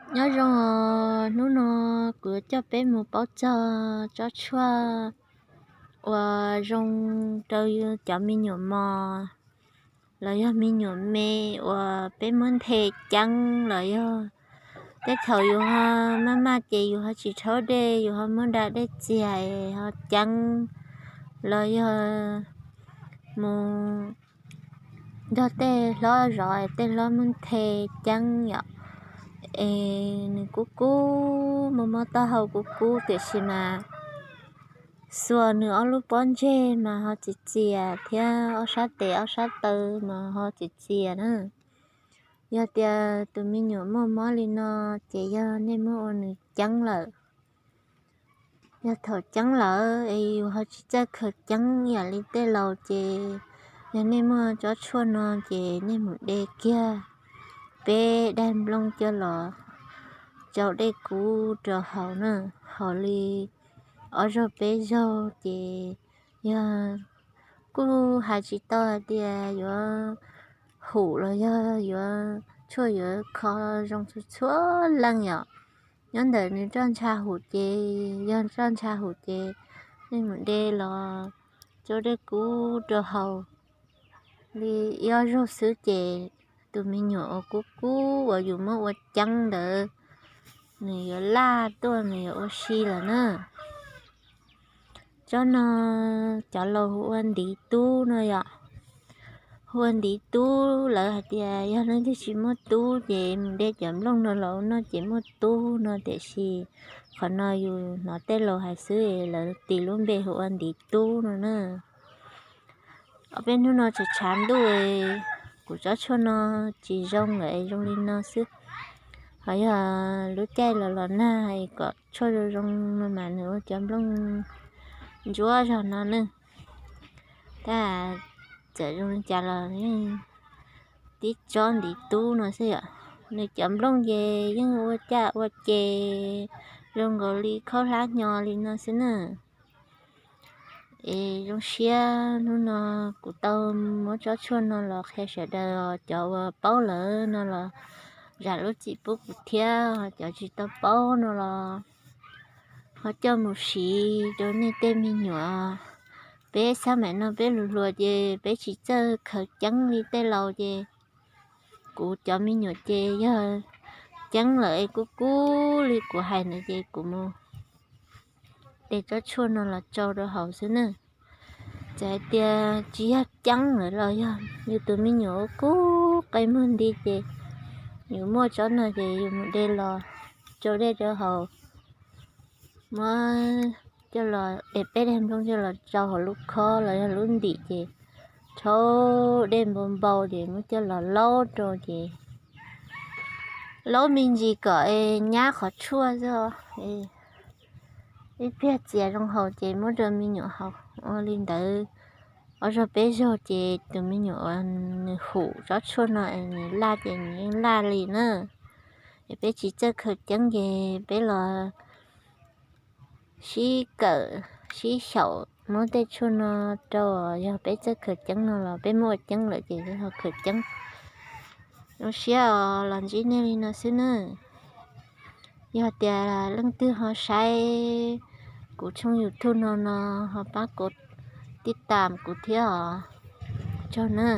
Nyob zoo os, hnub no kuv yuav coj peb mus paub txog tsob tshuaj uas zoo rau cov me nyuam mos los yog me nyuam me uas peb muab nthe ceeb los yog tej thaum yus ho maj maj ces yus ho tsis rhaub dej, yus ho muab da dej txias es ho ceeb los yog mus nrog tej hlob zov es tej hlob muab nthe ceeb yom, es nws kub kub, mob mob taub hau kub kub tiam sis mas xuas nws ob lub pob ntseg mas ho txias txias thiab ob sab tes ob sab taw mas ho txias txias na. Yog tias tus me nyuam muaj mob li no ces yog nej muab ua nws ceeb lawm. Yog thaum ceeb lawm es yus ho tsis txawj khaws ceeb ib yam li tej laus ces yog nej muaj tsob tshuaj no ces nej mus de kiag peb daim nplooj coj los tsau dej kub rau haus na, haus li ob zaug peb zaug ces yog kuj hais tsis tau hais tias yuav hum los yog yuav tshuaj yuav kho zoo txhua txhua leej yom. Nyob ntawm nws roj ntsha hum ces, yog roj ntsha hum ces nej mus de los tsau dej kub rau haus li ib ob zaug xwb ces tus me nyuam uas kub kub uas yus muab ua ceeb ntawd nws yuav laj tuaj, nws yuav ua si lawm na. Tsob no cov laus hu ua ntiv tub no yom. Hu ua ntiv tub, lawv hais tias yog leej twg tsis muaj tub ces mus de cov nplooj no los ua noj ces muaj tub no, tiam sis qhov no yus hnov tej laus hais xwb, lawv tis lub npe hu ua ntiv tub no na. Ob peb hnub no tshav tshav ntuj, kuv tsob tshuaj no tsis zoo lawm zoo li no xwb. Ho yog lub caij los los nag es kom tshuaj zoo zoo no mas nws ua cov nplooj ntsuab zog no ne. Tab txawm zoo li cas los yeej tib tsob ntiv tub no xwb yom. Nws cov nplooj ces yeej ua caj ua ces zoo nkaus li khaub hlab hnyo li no xwb na. Es zoo siab hnub no kuv tau muab tsob tshuaj no los qhia sawv daws, cov uas paub lawm no los zam lub txim pub kuv thiab, cov tsis tau paub no los ho coj mus siv rau nej tej me nyuam. Peb xab maim no peb hluas hluas ces peb tsis txawj khaws ceeb li tej laus ces kuv cov me nyuam ces yog ceeb lawm es kub kub li kuv hais ntawd ces kuv mus de tsob tshuaj no los tsau rau haus xwb na. Txawm hais tias tsis yog ceeb lawm los yog yus tus me nyuam kub qe muag nti ces yus muaj tsob no ces yus mus de los tsau dej rau haus. Muab coj los de peb daim nplooj coj los tsau hauv lub khob los yog lub ntim ces rhaub dej npau npau ces muab coj los laub rau ces laub me ntsis kom es nyab qhov tshuaj xwb. Ib pliag txias zoo haus ces muab rau me nyuam haus ua li ntawd ob zaug peb zaug ces tus me nyuam uas nws hum tsob tshuaj no es nws laj ces nws yeej laj li na. Es peb tsis txawj khaws ceeb ces peb los sib kawm sib xyaum muab tej tshuaj no rau, yog peb txawj khaws ceeb no los peb muab ua ceeb lawm ces ho khaws ceeb. Zoo siab os, los ntsib nej li no xwb na. Yog tias leej twg ho saib kuv tshooj YouTube no no ho pab kov tij tam kuv thiab os. Tsaug na.